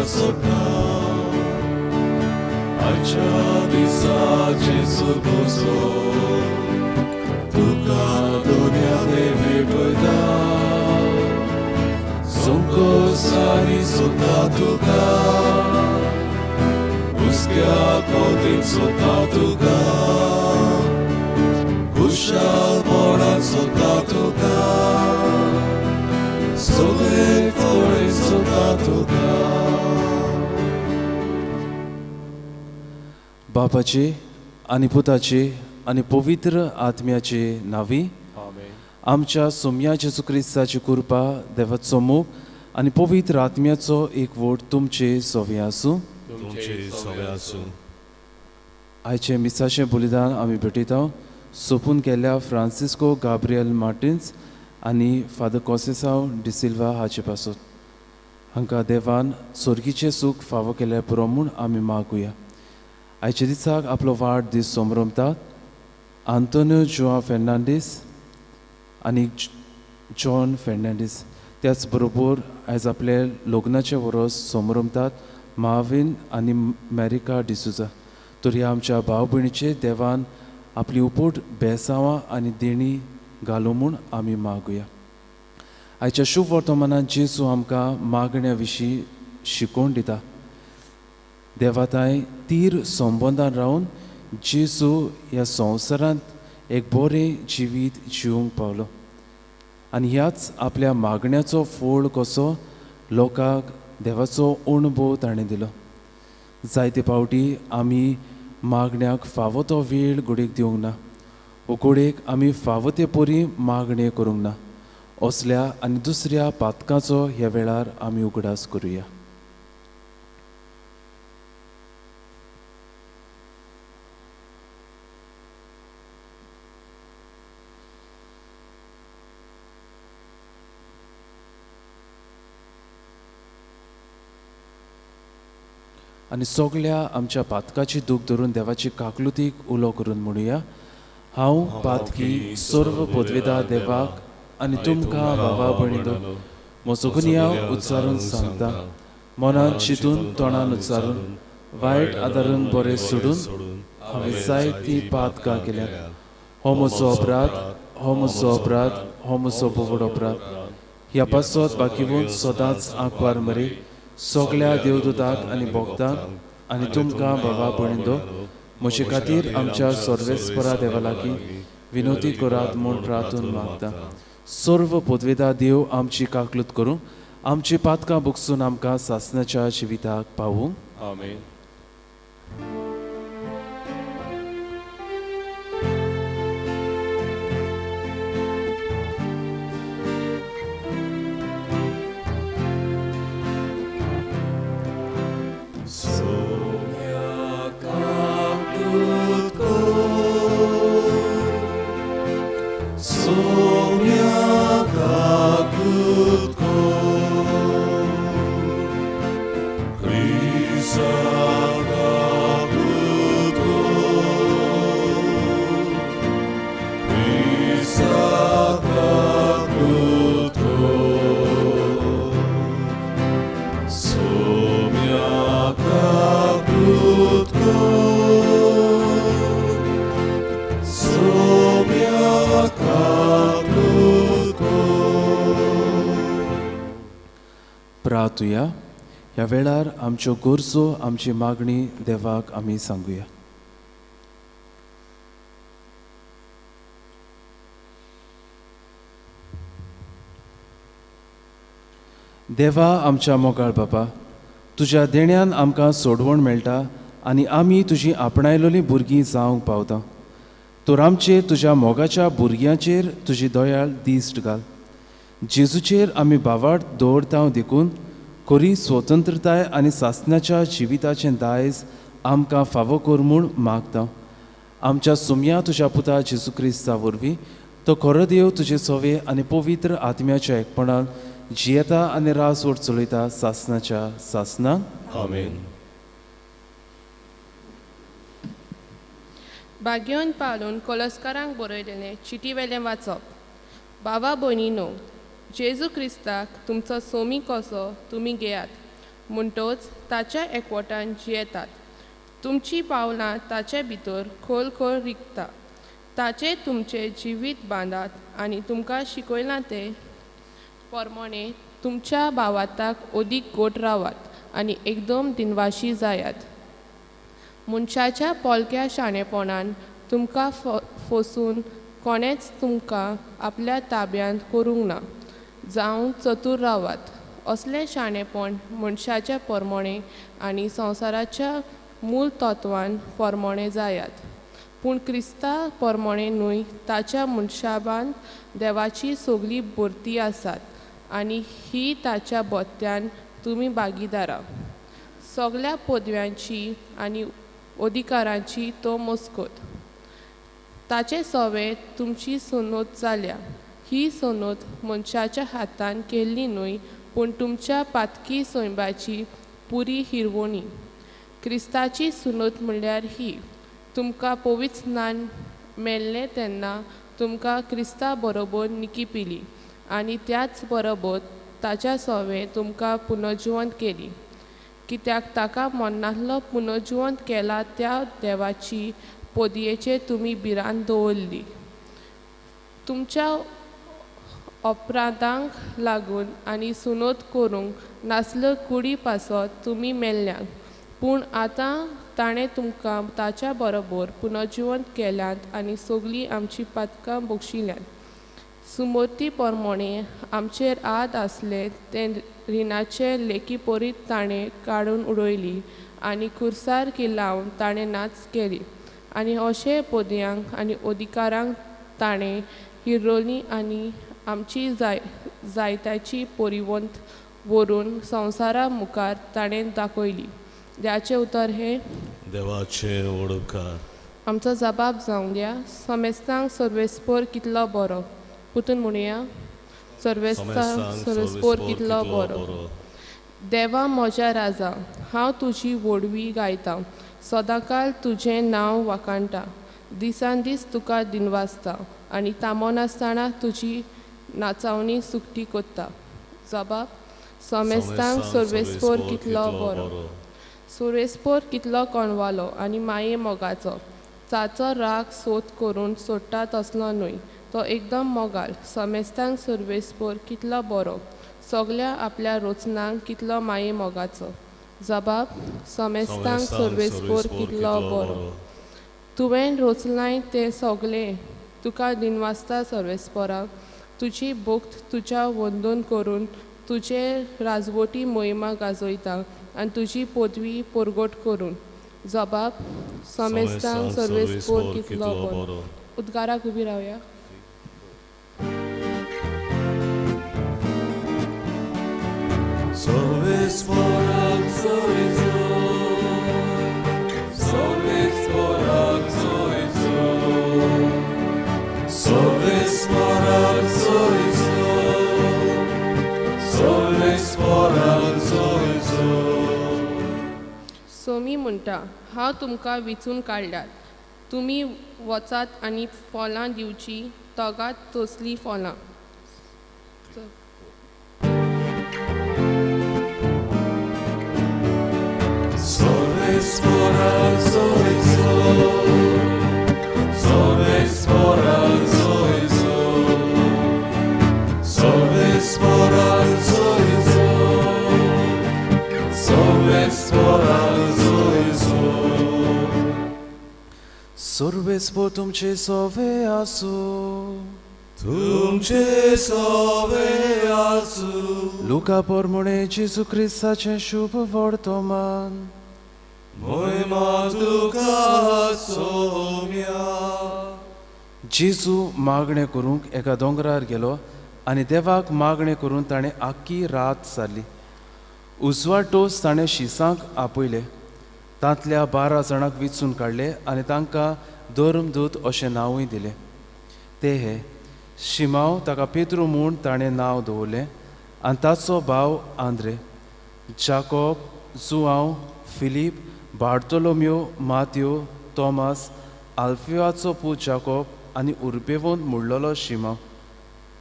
सोडटा आयच्या दिसाचे सुरबूसो तुका दुनिया भेटयता संकोसानी सोदता तुका हुस्क्या कोतीन सोदता तुका खुशालपणान सोदता तुका सगळे थोडे सोदता तुका. बापाचे आनी पुताचे आनी पवित्र आत्म्याचे नांवी आमच्या सोम्या जेजू क्रिस्ताची कृपा, देवाचो मोग आनी पवित्र आत्म्याचो एकवट तुमचे सवे आसूं. आयचें मिसाचें बलिदान आमी भेटयता सोंपून गेल्ल्या फ्रांसिस्को गाब्रियल मार्टिन्स आनी फादर कॉसेसांव डिसिल्वा हाचे पासत हांकां देवान सोर्गीचें सूख फावो केल्यार पुरो म्हूण आमी मागुया. आयच्या दिसाक आपलो वाड दीस समरमतात आंतोनियो जुआ फेर्नांडीस आनी जॉन फेर्नांडीस. त्याच बरोबर आयज आपले लग्नाचें वरस समरमतात माविन आनी मॅरिका डिसुजा. तर ह्या आमच्या भाव भयणीचे देवान आपली उपोट बेसांवां आनी देणी घालूं म्हूण आमी मागुया. आयच्या शुभ वर्तमानांत जेजू आमकां मागण्या विशीं शिकोवन दिता. देवाताय तीर संबंदान रावन जेजू ह्या संवसारांत एक बरें जिवीत जिवंक पावलो आनी ह्याच आपल्या मागण्याचो फोळ कसो लोकांक देवाचो अणभव ताणें दिलो. जायते फावटी आमी मागण्याक फावो तो वेळ घडयेक दिवंक ना, घडयेक आमी फावो ते परी मागणें करूंक ना. असल्या आनी दुसऱ्या पातकाचो ह्या वेळार आमी उगडास करुया. आनी सगल्या आमच्या पातकाची दूख धरून देवाची काकलुतीक उलो करून म्हणुया, हांव पातकी सर्व पदवेदा देवाक आनी तुमकां बाबा भयणींनो म्हजो गुन्यांव उच्चारून सांगता. मनान चिंतून तोंडान उच्चारून वायट आदारून बरें सोडून हांवें जायतीं पातकां केल्यात. हो म्हजो अपराध, हो म्हजो अपराध, हो म्हजो बोवड अपराध. ह्या पासत बाकिवून सदांच आंकवार मरे सगल्या देवदूताक आनी भक्तांक आनी तुमकां बाबा भयणींनो म्हजे खातीर आमच्या सर्वेस्परा देवा लागीं विनोती करात म्हूण प्रार्थून मागता. सर्व पदवेदा देव आमची काकलूत करूं, आमची पातकां बुकसून आमकां सासणाच्या जिविताक पावूं. आमेन. प्रार्थुया. ह्या वेळार आमच्यो गरजो, आमची मागणी देवाक आमी सांगुया. देवा आमच्या मोगाळ बापा, तुज्या देण्यान आमकां सोडवण मेळटा आनी आमी तुजी आपणायलोलीं भुरगीं जावंक पावता. तर आमचेर तुज्या मोगाच्या भुरग्यांचेर तुजी दयाळ दिश्ट घाल. जेजूचेर आमी भावार्थ दवरता देखून खरी स्वतंत्रताय आनी सासणाच्या जिविताचें दायज आमकां फावो कर म्हूण मागता. आमच्या सुमया तुज्या पुता जेजू क्रिस्ता वरवीं तो खरो देव तुजे सवे आनी पवित्र आत्म्याच्या एकपणान जियेता आनी राजवट चलयता सासणाच्या सासणाक. आमेन. बाग्योन पावलून कोलस्कारांक बरयलेलें चिटी वेलें वाचप. बाबा भयणीनो, जेजू क्रिस्ताक तुमचो सोमी कसो तुमी घेयात, म्हणटोच ताच्या एकवटान जियेतात. तुमचीं पावलां ताचे भितर खोल खोल रिगता. ताचें तुमचें जिवीत बांदात आनी तुमकां शिकयलां तें पोरमोणें तुमच्या भावाताक अदीक गोट रावात आनी एकदम दिनवाशी जायात. मनशाच्या पोलक्या शाणेपणान तुमकां फसून कोणेंच तुमकां आपल्या ताब्यांत करूंक ना. जावं चतूर रावात. असलें शाणेपण मनशाच्या पोरमोणें आनी संवसाराच्या मूळ तत्वान पोरमोणें जायात, पूण क्रिस्ता पोरमोणें न्हय. ताच्या मनशाबान देवाची सगळी भरती आसात आनी ही ताच्या बोत्यान तुमी भागीदारां. सगळ्या पदव्यांची आनी अधिकारांची तो मस्कत. ताचे सवे तुमची सनोत जाल्या. ही सनोत मनशाच्या हातान केल्ली न्हय, पूण तुमच्या पातकी सैंबाची पुरी हिरवणी. क्रिस्ताची सुनोत म्हणल्यार ही, तुमकां पवित्र स्नान मेल्लें तेन्ना तुमकां क्रिस्ता बरोबर निकी पिली आनी त्याच बरोबर ताच्या सवे तुमकां पुनर्जिवंत केली. कित्याक ताका मरणांतलो पुनर्जिवंत केला त्या देवाची पोदयेचेर तुमी भिरांत दवरली. तुमच्या अपराधांक लागून आनी सुनोत करूंक नासल्यो कुडी पासत तुमी मेल्ल्यांत, पूण आतां ताणें तुमकां ताच्या बरोबर पुनर्जिवंत केल्यांत आनी सगळीं आमचीं पातकां बक्षिल्यांत. सुमोती पोरमोणें आमचेर आद आसले तें रिणाचे लेखी परीत ताणें काडून उडयली आनी खुर्सार किल्लावन ताणें नाच केली. आनी अशें पदयांक आनी अधिकारांक ताणें हिरोली आनी आमची जायत्याची परिवंत व्हरून संवसारा मुखार ताणें दाखयली. द्याचें उतर हें देवाचें वडकार. आमचो जबाब जावंक द्या. समेस्तांक सर्वेस्पोर कितलो बरो. पुतून म्हणुया, सर्वेस्तांक सर्वेस्पोर कितलो बरो. देवा म्हज्या राजा, हांव तुजी व्हडवी गायता. सदांकाल तुजें नांव वाखाणटा. दिसान दीस तुका दिनवासता आनी थांबनासतना तुजी नाचावणी सुकती कोत्ता. जबाब, समेस्तांक सर्वेस्पोर कितलो बरो. सर्वेस्पोर कितलो कोणवालो आनी माये मोगाचो. ताचो राग सोद करून सोडटा तसलो न्हय, तो एकदम मोगाल. समेस्तांक सर्वेस्पोर कितलो बरो. सगळ्या आपल्या रोचनांक कितलो माये मोगाचो. जबाब, समेस्तांक सर्वेस्पोर कितलो बरो. तुवें रोचलाय तें सगळें तुका दिनवासता सर्वेस्पोरा. तुजी भक्त तुज्या वंदन करून तुजे राजवटी मोहिमा गाजयता आनी तुजी पदवी परगट करून. जबाब, समेस्तांक सर्वेस्पोर कितलो बरो. उद्गाराक उबी रावया. सर्वेस्पोराक जोयचो, सर्वेस्पोराक जोयचो, सर्वेस्पोराक जोयचो, सर्वेस्पोराक जोयचो. सोमी म्हणटा, हांव तुमकां विचून काडल्यात, तुमी वचात आनी फळां दिवची, तगात तसलीं फळां. सर्वेस्पोराक जोयचो, सर्वेस्पोराक जोयचो, सर्वेस्पोराक जोयचो, सर्वेस्पोराक जोयचो. सर्वेस्पोर तुमचे सोवे आसूं. तुमचे सोवे आसूं. लुका पोरमुणे जेजू क्रिस्ताचें शुभ वर्तमान. मोहिमा तुका सोम्या. जेजू मागणें करूंक एका दोंगरार गेलो आनी देवाक मागणें करून ताणें आख्खी रात सारली. उजवाटोच ताणें शिसांक आपयले. तांतल्या 12 जाणांक विचून काडले आनी तांकां धर्मदूत अशें नांवूय दिलें. ते हे शिमांव, ताका पेत्रू म्हूण ताणें नांव दवरलें, आनी ताचो भाव आंद्रे, जाकोब, जुआंव, फिलीप, बार्तोलोम्यो, मात्यो, तॉमास, आल्फियोचो पूत जाकोब आनी उर्बेवंत मुडलेलो शिमांव,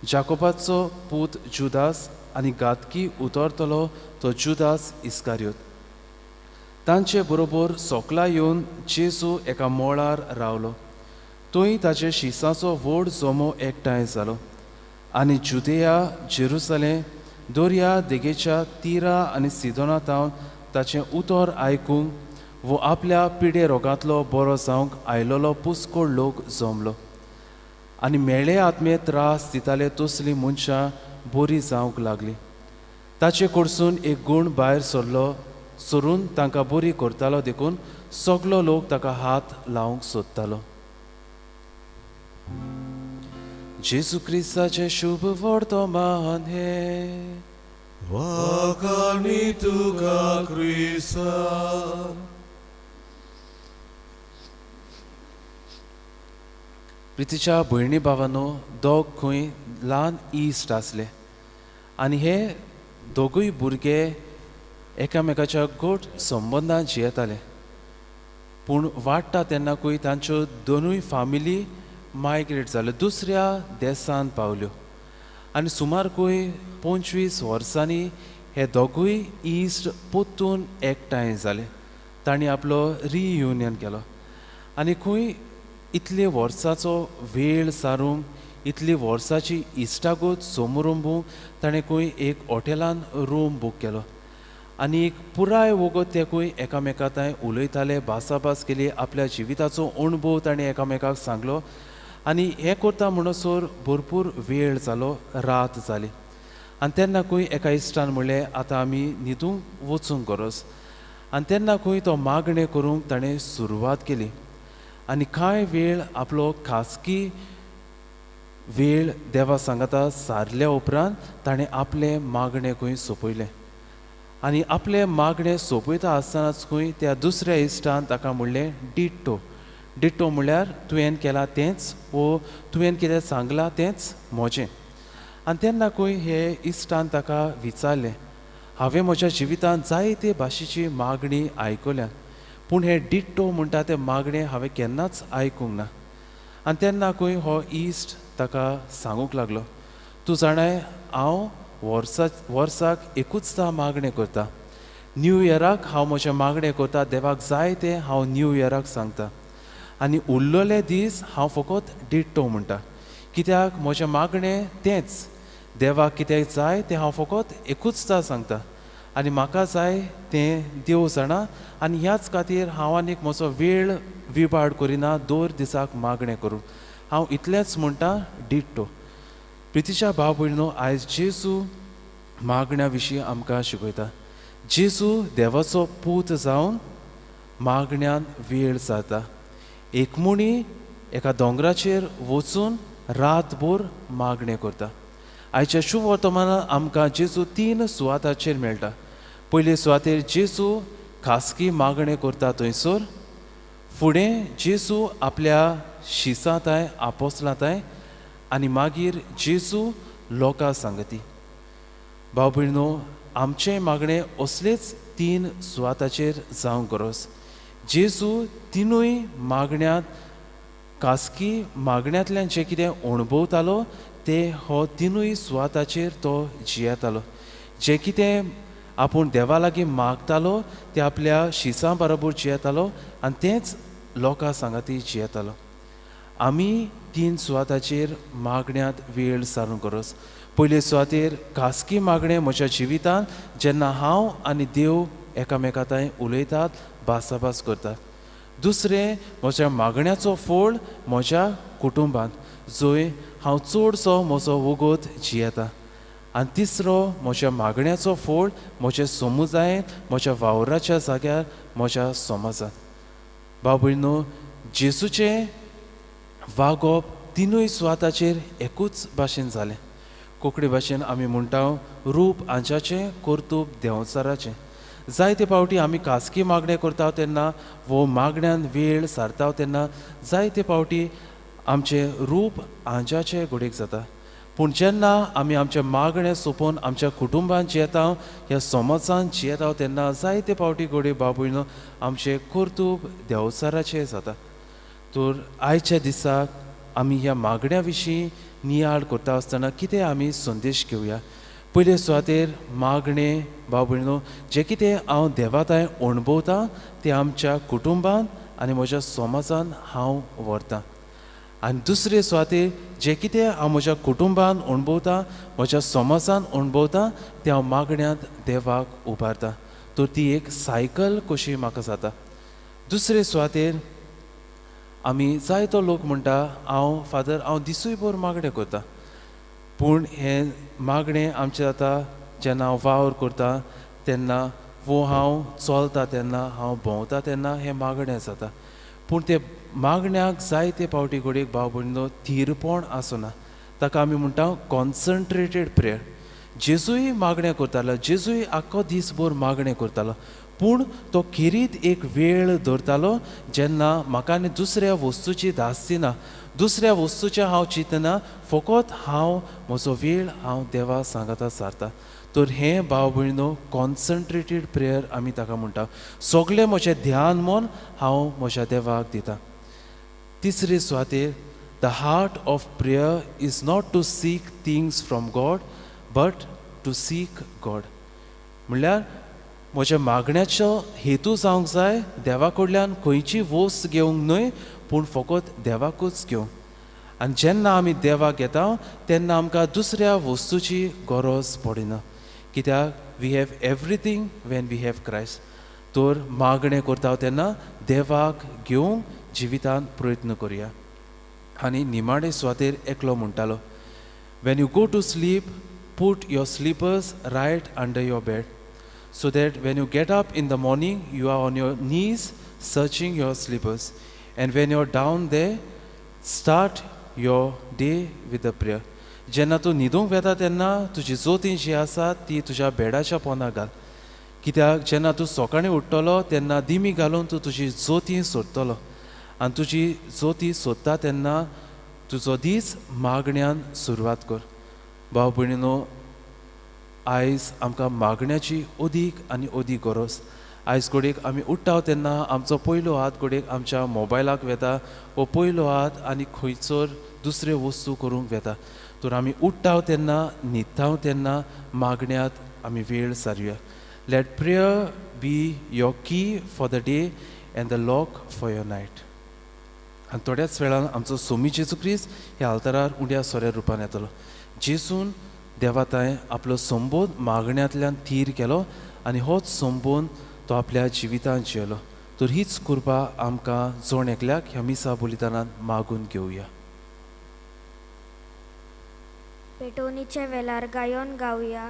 जाकोबाचो पूत जुदास आनी घातकी उतरतलो तो जुदास इस्कारियोत. तांचे बरोबर सोकला येवन जेजू एका मोळार रावलो. थंय ताचे शिसाचो व्हड जमो एकठांय जालो आनी जुदेया, जेरुसलेम, दर्या देगेच्या तिरा आनी सिदोना तावन ताचें उतर आयकूंक वो आपल्या पिडे रोगांतलो बरो जावंक आयलोलो पुस्कोळ लोक जमलो आनी मेळे आत्मे त्रास दिताले तसलीं मनशां बरी जावंक लागली. ताचे कडसून एक गूण भायर सरलो सरून तांकां बरी करतालो, देखून सगलो लोक ताका हात लावंक सोदतालो. जेजू क्रिस्ताचें शुभ वर्तमान हें. वाखाणी तुका क्रिस्ता. प्रितीच्या भयणी भावानो, दोग खंय ल्हान इश्ट आसले आनी हे दोगूय भुरगे एकामेकाच्या घट संबंदान जियेताले. पूण वाडटा तेन्नाकूय तांच्यो दोनूय फामिली मायग्रेट जाल्यो, दुसऱ्या देशांत पावल्यो आनी सुमारकूय 25 वर्सांनी हे दोगूय इश्ट परतून एकठांय जाले. तांणी आपलो रियुनियन केलो आनी खंय इतले वर्साचो वेळ सारूंक, इतली वर्साची इश्टागत समरंबूंक ताणें खंय एक हॉटेलान रूम बूक केलो आनी एक पुराय वगत ते खंय एकामेका थंय उलयताले, भासाभास केली, आपल्या जिविताचो अणभव ताणें एकामेकाक सांगलो आनी हें करता म्हणसर भरपूर वेळ जालो, रात जाली. आनी तेन्ना खंय एका इश्टान म्हणलें, आतां आमी न्हिदूंक वचूंक गरज. आनी तेन्ना खंय तो मागणें करूंक ताणें सुरवात केली आनी कांय वेळ आपलो खासगी वेळ देवा सांगाता सारल्या उपरांत ताणें आपलें मागणें खंय सोंपयलें आनी आपलें मागणें सोंपयता आसतनाच खंय त्या दुसऱ्या इश्टान ताका म्हणलें, डिट्टो. डिट्टो म्हणल्यार तुवें केलां तेंच वो तुवें कितें सांगलां तेंच म्हजें. आनी तेन्ना खंय हे इश्टान ताका विचारलें, हांवें म्हज्या जिवितांत जायते भाशेची मागणी आयकल्या, पूण हें डिट्टो म्हणटा तें मागणें हांवें केन्नाच आयकूंक ना. आनी तेन्ना खंय हो इश्ट ताका सांगूंक लागलो, तूं जाणाय हांव वर्साक एकूचदां मागणें करता. न्यू इयराक हांव म्हजें मागणें करता, देवाक जाय तें हांव न्यू इयराक सांगता आनी उरलेले दीस हांव फकत डिट्टो म्हणटा, कित्याक म्हजें मागणें तेंच, देवाक कितें जाय तें हांव फकत एकूचदां सांगता आनी म्हाका जाय तें देव जाणा आनी ह्याच खातीर हांव आनीक म्हजो वेळ विबाड करिना दर दिसाक मागणें करूं, हांव इतलेंच म्हणटा, डिट्टो. प्रितीच्या भाव भयणीनो, आयज जेजू मागण्या विशीं आमकां शिकयता. जेजू देवाचो पूत जावन मागण्यान वेळ जाता. एकमुणी एका दोंगराचेर वचून रातभर मागणें करता. आयच्या शुभ वर्तमानान आमकां जेजू 3 सुवाताचेर मेळटा. पयले सुवातेर जेजू खासगी मागणें करता थंयसर, फुडें जेजू आपल्या शिसां तांय आपोसलां तांय आनी मागीर जेजू लोकां सांगती. भाव भयणीनो, आमचें मागणें असलेच 3 सुवाताचेर जावंक गरज. जेजू तिनूय मागण्यांत खासगी मागण्यांतल्यान जें कितें अणभवतालो ते हो तिनूय सुवाताचेर तो जियेतालो. जें कितें आपूण देवा लागीं मागतालो ते आपल्या शिसां बरोबर जियेतालो आनी तेंच लोकां सांगाती जियेतालो. आमी 3 सुवाताचेर मागण्यांत वेळ सारूंक गरज. पयले सुवातेर खासगी मागणें म्हज्या जिवितांत जेन्ना हांव आनी देव एकामेका थंय उलयतात, भासाभास करतात. दुसरें, म्हज्या मागण्याचो फोळ म्हज्या कुटुंबांत जंय हांव चडसो म्हजो वगत जियेता. आनी तिसरो, म्हज्या मागण्याचो फोळ म्हज्या समुदायेंत, म्हज्या वावराच्या जाग्यार, म्हज्या समाजांत. भाव भयणीनो, जेजूचें वागप तिनूय सुवाताचेर एकूच भाशेन जालें. कोंकणी भाशेन आमी म्हणटा, रूप आंजाचें कर्तूब देंवचाराचें. जायते फावटी आमी खासगी मागणें करता तेन्ना वो मागण्यान वेळ सारता तेन्ना जायते फावटी आमचें रूप आंजाचें घोडेक जाता. पूण जेन्ना आमी आमचें मागणें सोंपोवन आमच्या कुटुंबान जियेता, ह्या समाजान जियेता तेन्ना जायते फावटी घोडये बाबूयनो आमचें कर्तूब देंवचाराचें जाता. तर आयच्या दिसाक आमी ह्या मागण्या विशीं नियाळ करता आसतना कितें आमी संदेश घेवया. पयले सुवातेर मागणें भाव भयणीनो जें कितें हांव देवाताय अणभवता तें आमच्या कुटुंबान आनी म्हज्या समाजान हांव व्हरतां. आनी दुसरे सुवातेर जें कितें हांव म्हज्या कुटुंबान अणभवता, म्हज्या समाजान अणभवता तें हांव मागण्यांत देवाक उबारता. तर ती एक सायकल कशी म्हाका जाता. दुसरे सुवातेर आमी जायतो लोक म्हणटा हांव फादर हांव दिसूय भर मागणें करता, पूण हें मागणें आमचें जाता जेन्ना हांव वावर करता तेन्ना वो हांव चलता तेन्ना हांव भोंवता तेन्ना हें मागणें जाता. पूण ते मागण्याक जायते पावटी घडयेक भाव भयणीनो थीरपण आसना. ताका आमी म्हणटा कॉन्सन्ट्रेटेड प्रेयर. जेजूय मागणें करतालो, जेजूय आख्खो दीसभर मागणें करतालो, पूण तो खेरीत एक वेळ दवरतालो जेन्ना म्हाका आनी दुसऱ्या वस्तूची धास्ती ना, दुसऱ्या वस्तूचें हांव चिंतना, फकत हांव म्हजो वेळ हांव देवा सांगाता सारता. तर हें भाव भयणीनो कॉन्सन्ट्रेटेड प्रेयर आमी ताका म्हणटा. सगळें म्हजें ध्यान मन हांव म्हज्या देवाक दिता. तिसरे सुवातेर the heart of prayer is not to seek things from God but to seek God. म्हणल्यार म्हज्या मागण्याचो हेतू जावंक जाय देवा कडल्यान खंयची वस्त घेवंक न्हय, पूण फकत देवाकूच घेवंक. आनी जेन्ना आमी देवाक घेता तेन्ना आमकां दुसऱ्या वस्तूची गरज पडना, कित्याक we have everything when we have Christ. तर मागणें करता तेन्ना देवाक घेवंक जिवितांत प्रयत्न करुया. आनी निमाणे सुवातेर एकलो म्हणटालो, when you go to sleep put your slippers right under your bed so that when you get up in the morning you are on your knees searching your slippers, and when you are down there start your day with a prayer. जेन्ना तूं न्हिदूंक वेता तेन्ना तुजी जोतीं जी आसा ती तुज्या बेडाच्या पोंदा घाल, कित्याक जेन्ना तूं सकाळीं उठ्ठलो तेन्ना दिमी घालून तूं तुजी जोतीं सोदतलो, आनी तुजी जोती सोदता तेन्ना तुजो दीस मागण्यान सुरवात कर. भाव भयणीनो, आयज आमकां मागण्याची अदीक आनी अदीक गरज. आयज घडयेक आमी उठ्ठा तेन्ना आमचो पयलो हात घडयेक आमच्या मोबायलाक वेता वो पयलो हात आनी खंयसर दुसऱ्यो वस्तू करूंक वेता. तर आमी उठ्ठा तेन्ना न्हिदता तेन्ना मागण्यांत आमी वेळ सारुया. Let prayer be your key for the day and the lock for your night. आनी थोड्याच वेळान आमचो सोमी जेजू क्रिस्त ह्या आल्तारार उंड्या सोऱ्या रुपान येतलो. जेजून देवाताय आपलो संबोध मागण्यांतल्यान थीर केलो आनी होच संबोध तो आपल्या जिवितांत जियेलो. तर हीच कृपा आमकां जण एकल्याक ह्या मिसा बलिदानान मागून घेवया. पेटोवणीच्या वेळार गायोन गावया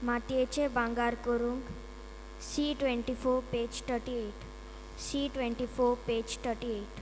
मातयेचे भांगर करूंक. C24 page 38. C24 page 38.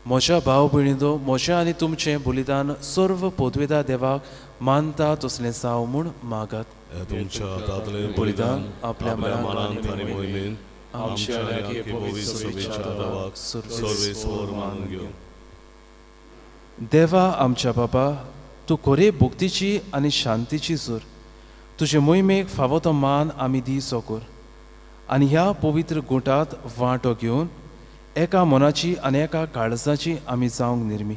म्हज्या भाव भयणींनो, म्हजें आनी तुमचें बलिदान सर्व पदवेदा देवाक मानता तसलें जावं म्हूण मागात. तुमच्या हातांतलें बलिदान आपल्या मनान आनी मोहिमेन आमच्या पवित्र देवाक सर्वेस्पर मानून घेवं. देवा आमच्या बाबा, तूं खरे भक्तीची आनी शांतीची जोर. तुजे मोहिमेक फावो तो मान आमी दी सोकर आनी ह्या पवित्र गुटांत वांटो घेवन एका मनाची आनी एका काळजाची आमी जावंक निर्मी.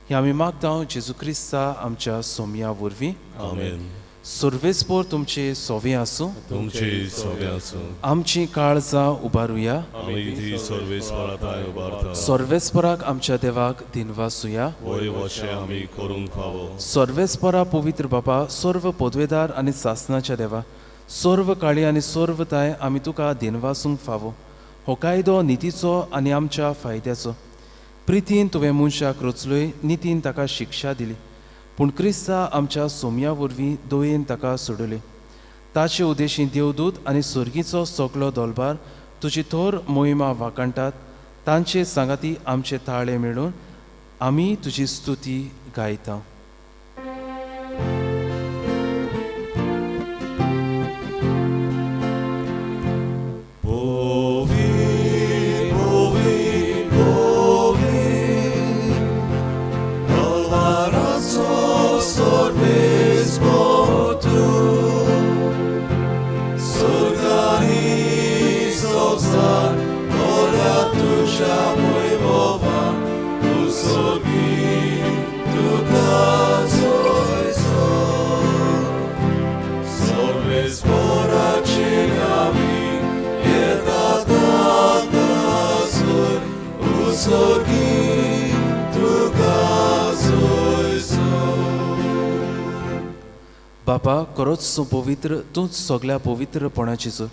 ही आमी मागता जेजू क्रिस्ता आमच्या सोमया वरवीं. आमेन. सर्वेस्पोर तुमचे सोवे आसूं. तुमचे सोवे आसूं. आमची काळजां उबारुया. आमी ती सर्वेस्परा थांय उबारता. सर्वेस्पराक आमच्या देवाक दिनवासुया. वय वशें आमी करूंक फावो. सर्वेस्परा पवित्र बापा, सर्व पदवेदार आनी सासनाच्या देवा, सर्व काळी आनी सर्व ताय आमी तुका दिनवासूंक फावो. हो कायदो नितीचो आनी आमच्या फायद्याचो. प्रितीन तुवें मनशाक रचलोय, नितीन ताका शिक्षा दिली, पूण क्रिस्ता आमच्या सोम्या वरवीं दयेन ताका सोडले. ताचे उद्देशी देवदूत आनी सर्गीचो सगलो दोलबार तुजी थोर मोहिमा वाखाणटात. तांचे सांगाती आमचे ताळे मेळून आमी तुजी स्तुती गायता. बापा, खरोच तूं पवित्र, तूंच सगल्या पवित्रपणाची जोर.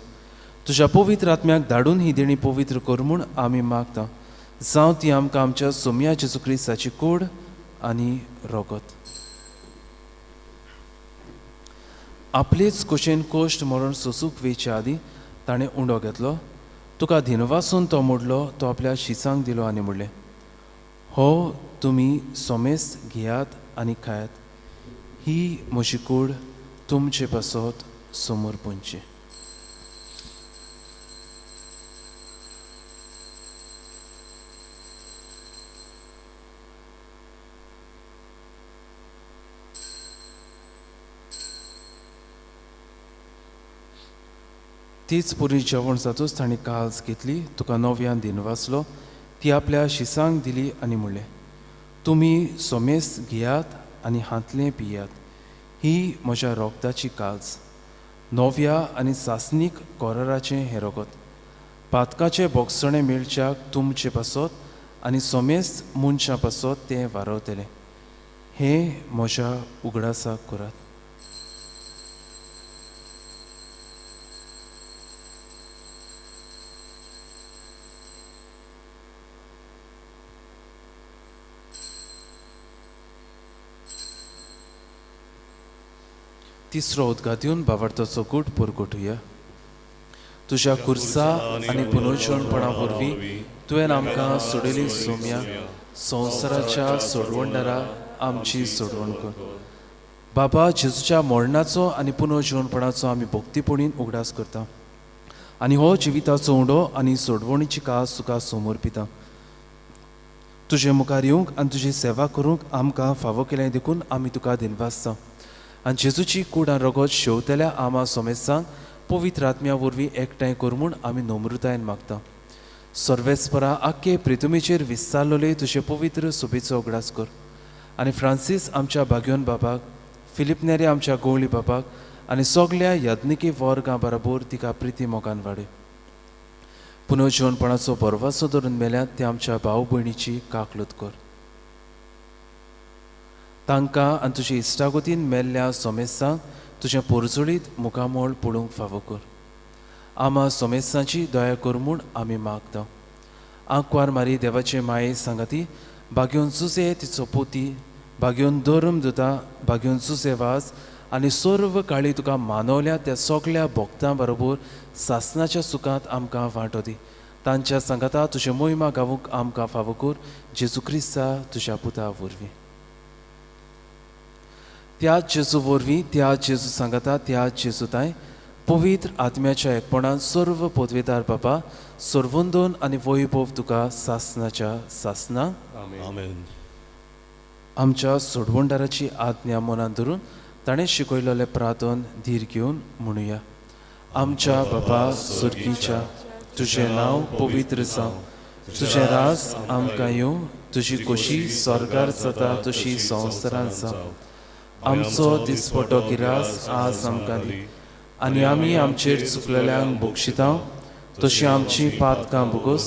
तुज्या पवित्र आत्म्याक धाडून ही देणी पवित्र कर म्हूण आमी मागता. जावं ती आमकां आमच्या सोम्या जेजू क्रिस्ताची कूड आनी रोगत. आपलेच कुशेन कोश्ट मरण सोसूंक वेचे आदीं ताणें उंडो घेतलो, तुका धिनवासून तो मोडलो, तो आपल्या शिसांक दिलो आनी म्हणलें, हो तुमी सोमेस्त घेयात आनी खायात, ही म्हजी कूड तुमचे पासत समोर पुंची. तीच पुरी जेवण जातूच ताणें काल्स घेतली, तुका नव्यान दिनवासलो, ती आपल्या शिसांक दिली आनी म्हणलें, तुमी सोमेस्त घेयात आनी हांतलें पियात, ही म्हज्या रोगताची काल्स, नव्या आनी सासनीक कोराराचें हें रोगत. पातकाचें बोगसणें मेळच्याक तुमचे पासत आनी सोमेस्त मनशां पासत तें वारवतलें. हें म्हज्या उगडासाक करात. तिसरो उदकां दिवन बावडताचो गूट पुरगुटुया. तुज्या कुर्सा आनी पुनर्जीवनपणा वरवीं तुवें आमकां सोडयली सोम्या, संवसाराच्या सोडवणदारा आमची सोडवण कर. बाबा, जेजूच्या मरणाचो आनी पुनर्जीवनपणाचो आमी भक्तीपणीन उगडास करता आनी हो जिविताचो उंडो आनी सोडवणीची कास तुका समर्पिता. तुजे मुखार येवंक आनी तुजी सेवा करूंक आमकां फावो केलें देखून आमी तुका दिनवासता. आनी जेजूची कूड आनी रगत शेवतल्या आमा सोमेस्तांक पवित्र आत्म्या वरवीं एकठांय कर म्हूण आमी नम्रतायेन मागता. सर्वेस्परा आख्खे प्रितुमेचेर विस्तारलेले तुजे पवित्र सोबेचो उगडास कर आनी फ्रांसीस आमच्या भाग्योन बाबाक, फिलीप नेरी आमच्या गवळी बाबाक आनी सगल्या याज्ञिकी वर्गां बरोबर तिका प्रिती मोगान वाडय. पुनर्जीवनपणाचो भरवासो धरून मेल्यात ते आमच्या भाव भयणीची काकलूत कर. तांकां आनी तुजे इश्टागतीन मेल्ल्या सोमेस्तांक तुजें पोरजोळीत मुखामोळ पळोवंक फावो कर. आमा सोमेस्तांची दया कर म्हूण आमी मागता. आंकवार मारी देवाचे माये सांगाती भाग्योन जुजे तिचो पोती, भाग्योन धर्म दुता, भाग्योन जुजे वास आनी सर्व काळी तुका मानवल्या त्या सगल्या भक्तां बरोबर सासनाच्या सुखांत आमकां वांटो दी. तांच्या सांगाता तुजे मोहिमा गावूंक आमकां फावो कर, जेजू क्रिस्ता तुज्या पुता वरवीं. त्या जेजू वरवीं, त्या जेजू सांगाता, त्या जेजू ताय पवित्र आत्म्याच्या एकपणान सर्व पदवेदार बापा, सर्वंदोन आनी वैभव तुका सासनाच्या सासना. आमेन. आमच्या सोडवणदाराची आज्ञा मनान धरून ताणें शिकयलेलें प्रार्थन धीर घेवन म्हणुया. आमच्या बापा सुर्गीच्या, तुजें नांव पवित्र जावं, तुजें राज आमकां येवं, तुजी खोशी स्वर्गार जाता तशी संवसारांत जावं. आमचो दिसपटो गिरास आज आमकां दी आनी आमी आमचेर चुकलेल्यांक बक्षिता तशी आमची पातकां भोगोस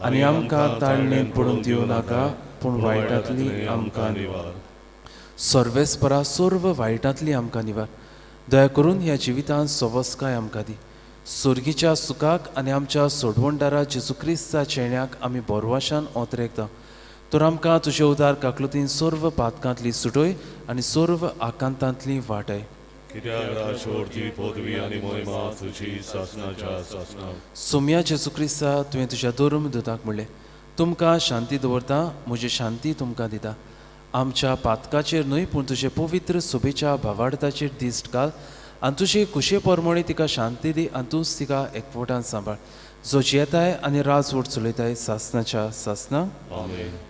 आनी आमकां ताळणेंत पडून दिवं नाका पूण वायटांतली आमकां निवार. सर्वेस्परा सर्व वायटांतली आमकां निवार. दया करून ह्या जिवितांत सवस्काय आमकां दी. सुर्गीच्या सुखाक आनी आमच्या सोडवणदारा जेजू क्रिस्ता चेण्याक आमी बोरवाशान ओतरेकता. तर आमकां तुजे उदार काकलुतीन सर्व पातकांतली सुटय आनी सर्व आकांतांतली वाटय. सोम्या जेजू क्रिस्ता तुवें तुज्या धर्म दुताक म्हणलें तुमकां शांती दवरता म्हजी शांती तुमकां दिता. आमच्या पातकाचेर न्हय पूण तुजे पवित्र सोबेच्या भावार्थाचेर दिश्ट घाल आनी तुजे कुशे परमणी तिका शांती दी आनी तूंच तिका एकवटान सांबाळ जो जियेताय आनी राजवट चलयताय सासनाच्या सासना.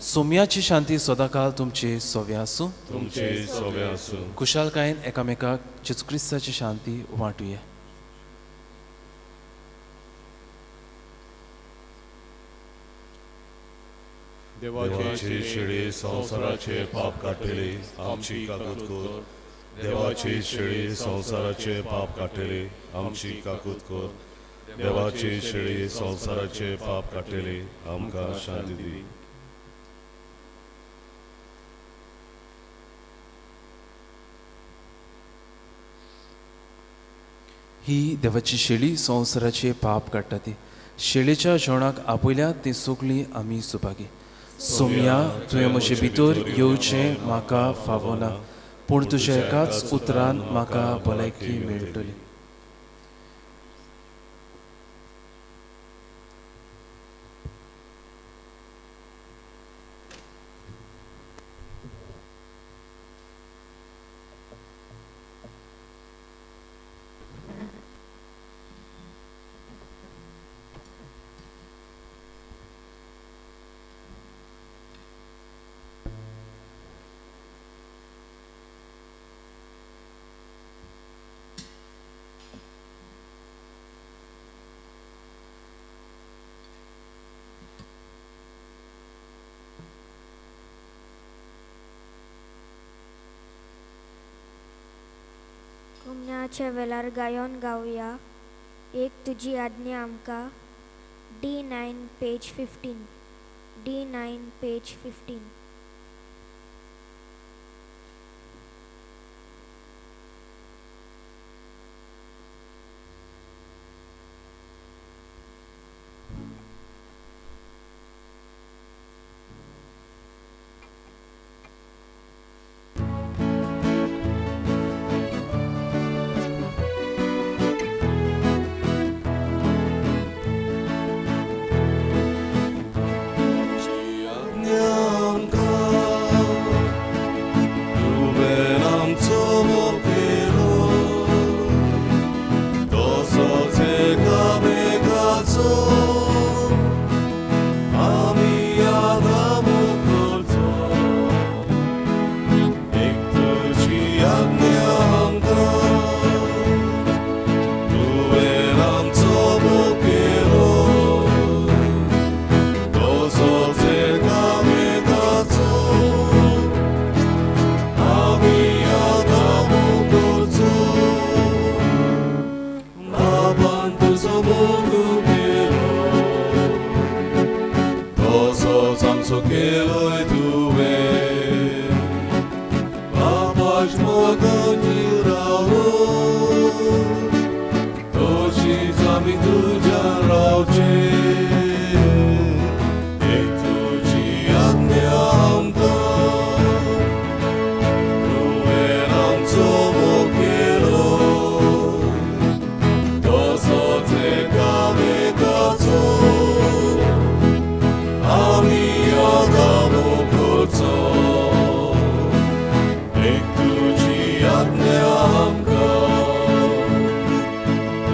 सोम्याची शांती सदांकाल तुमचे सोवे आसूं. कुशालकायेन एकामेकाक जेजू क्रिस्ताची शांती वांटुया. देवाची शेळी संवसाराचे पाप काडटली आमची काकूत कर. देवाची शेळी संवसाराचे पाप काडटली आमची काकूत कर. देवाची शेळी संवसाराचे पाप काडटली आमकां शांती दी. ही देवाची शेळी संवसाराचे पाप काडटा ती शेळीच्या जेवणाक आपयल्या ती सगळीं आमी सुभागी. सोम्या तुवें म्हजे भितर येवचें म्हाका फावना पूण तुज्या एकाच उतरान म्हाका भलायकी मेळटली. कुमण्याच्या वेळार गायोन गावया एक तुजी आज्ञा आमकां. D9 page 15. D9 page 15.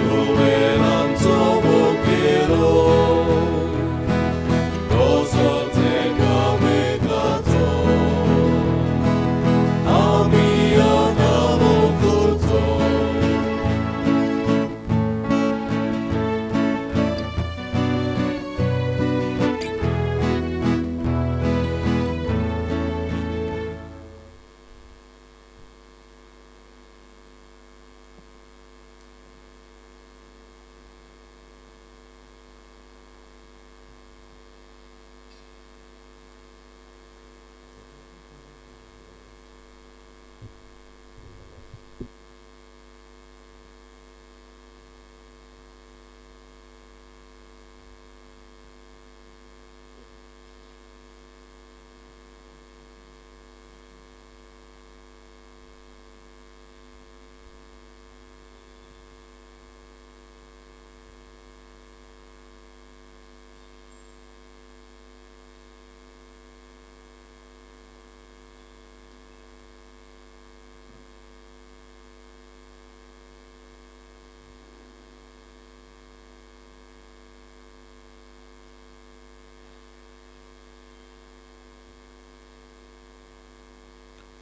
तुवें आमचो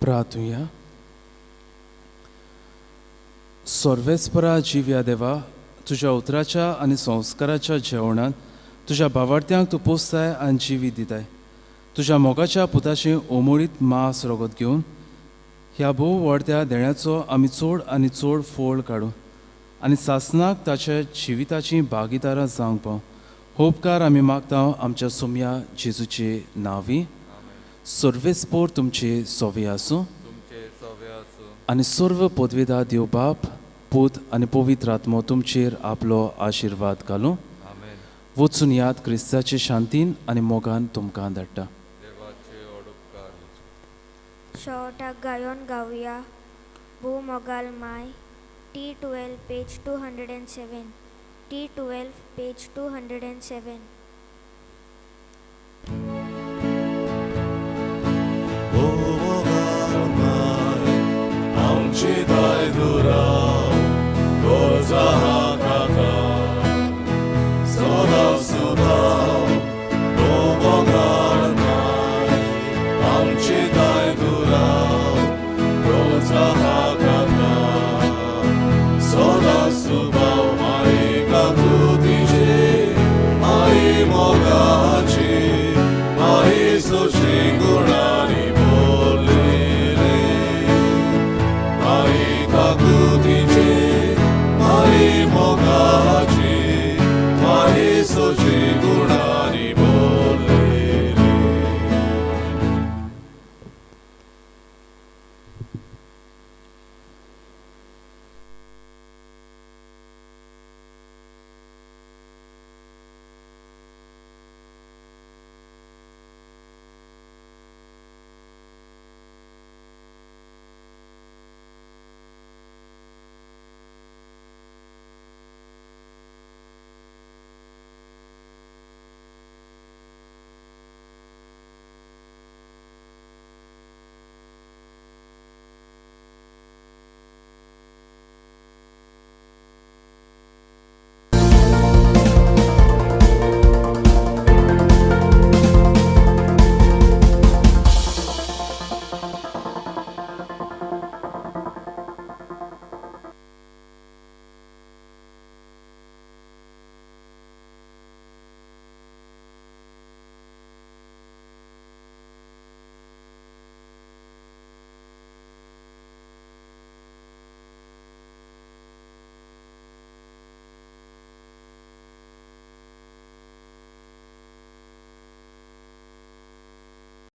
प्रार्थुया. सर्वेस्परा जिव्या देवा, तुज्या उतराच्या आनी संस्काराच्या जेवणान तुज्या भावार्थ्यांक तूं पोसताय आनी जिवीत दिताय. तुज्या मोगाच्या पुताचें ओमोळीत मास रगत घेवन ह्या भोव वाडत्या देण्याचो आमी चड आनी चड फोळ काडूं आनी सासनाक ताच्या जिविताची भागीदारां जावंक पाव. होपकार आमी मागता आमच्या सोम्या जेजूचे नांवी. सर्वेस्पोर तुमचे सोवे आसूं आनी सर्व पदवेदा देव बाप, पूत आनी पवित्र आत्मो तुमचेर आपलो आशिर्वाद घालूं. वचून याद क्रिस्ताचे शांतीन आनी मोगान तुमकां धाडटा. शेवटाक गायोन गावया भू मोगाल my, T12 page 207, T12 page 207. आमची दायदुरा गोरजा काका सदा सुदा तो मोगाळ माय आमची दायदुरा गोरजा काका सदा सुदा माई काकुतीचे माई मोगाची माई सुशी गुणारी बोलले माई काकुतीचे माई मोगाची माई सुशी